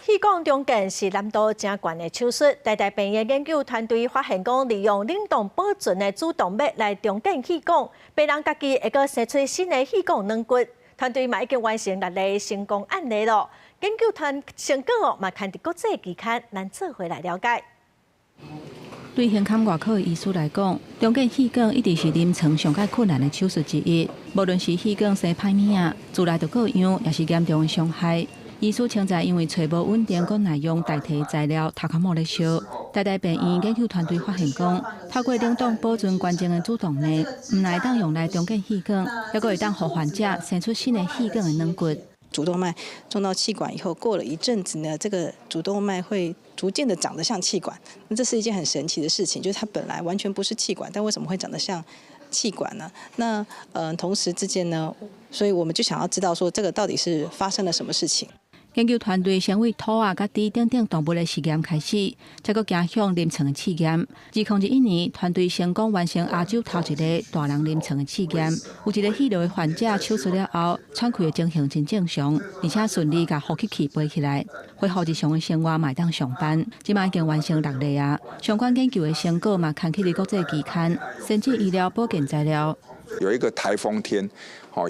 氣管重建是難度誠懸的手術。台大病院研究團隊發現講，利用冷凍保存的主動脈來重建氣管，病人家己會閣生出新的氣管軟骨。團隊嘛已經完成六例成功案例囉。研究團成果哦，嘛刊佇國際期刊，咱做伙來了解。對胸腔外科的醫師來講，重建氣管一直是臨床上較困難的手術之一。無論是氣管生歹物仔，自來就過樣，抑是嚴重的傷害。醫師稱讚，因為揣無穩定閣耐用代替材料，頭殼某咧燒。台大病院研究團隊發現講，透過冷凍保存捐贈的主動脈，毋但會當用來重建氣管，猶閣會當予患者生出新的氣管的軟骨。主動脈種到氣管以後，過了一陣子呢，這個主動脈會逐漸的長得像氣管。那這是一件很神奇的事情，就是它本來完全不是氣管，但為什麼會長得像氣管呢？那同時之間呢，所以我們就想要知道說，這個到底是發生了什麼事情。研究團隊先為兔仔佮豬等等動物的實驗開始，才閣走向臨床的試驗。2021年，團隊成功完成亞洲頭一個大人臨床的試驗。有一個氣瘻的患者手術了後，喘氣的情形真正常，而且順利共呼吸器背起來，恢復日常的生活，嘛會當上班。這擺已經完成六例啊！相關研究的成果嘛，刊去佇國際期刊《先進醫療保健材料》。有一個颱風天，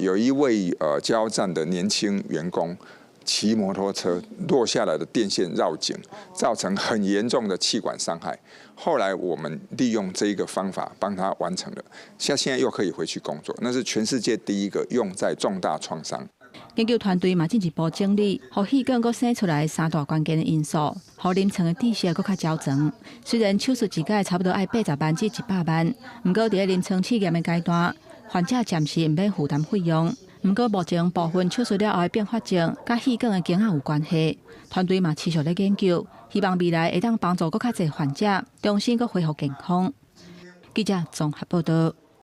有一位加油站的年輕員工，騎摩托車落下來的電線繞頸，造成很嚴重的氣管傷害。後來我們利用這一個方法幫他完成了，現在又可以回去工作，那是全世界第一個用在重大創傷。研究團隊嘛進一步整理，予氣管閣生出來三大關鍵的因素，予臨床的知識閣較周全。雖然手術一擺差不多愛80萬至100萬，毋過佇咧臨床試驗的階段，患者暫時毋免負擔費用。毋過目前部分手術了後的併發症，佮氣管的間仔有關係。團隊嘛持續咧研究，希望未來會當幫助閣較濟患者重新閣恢復健康。記者綜合報道。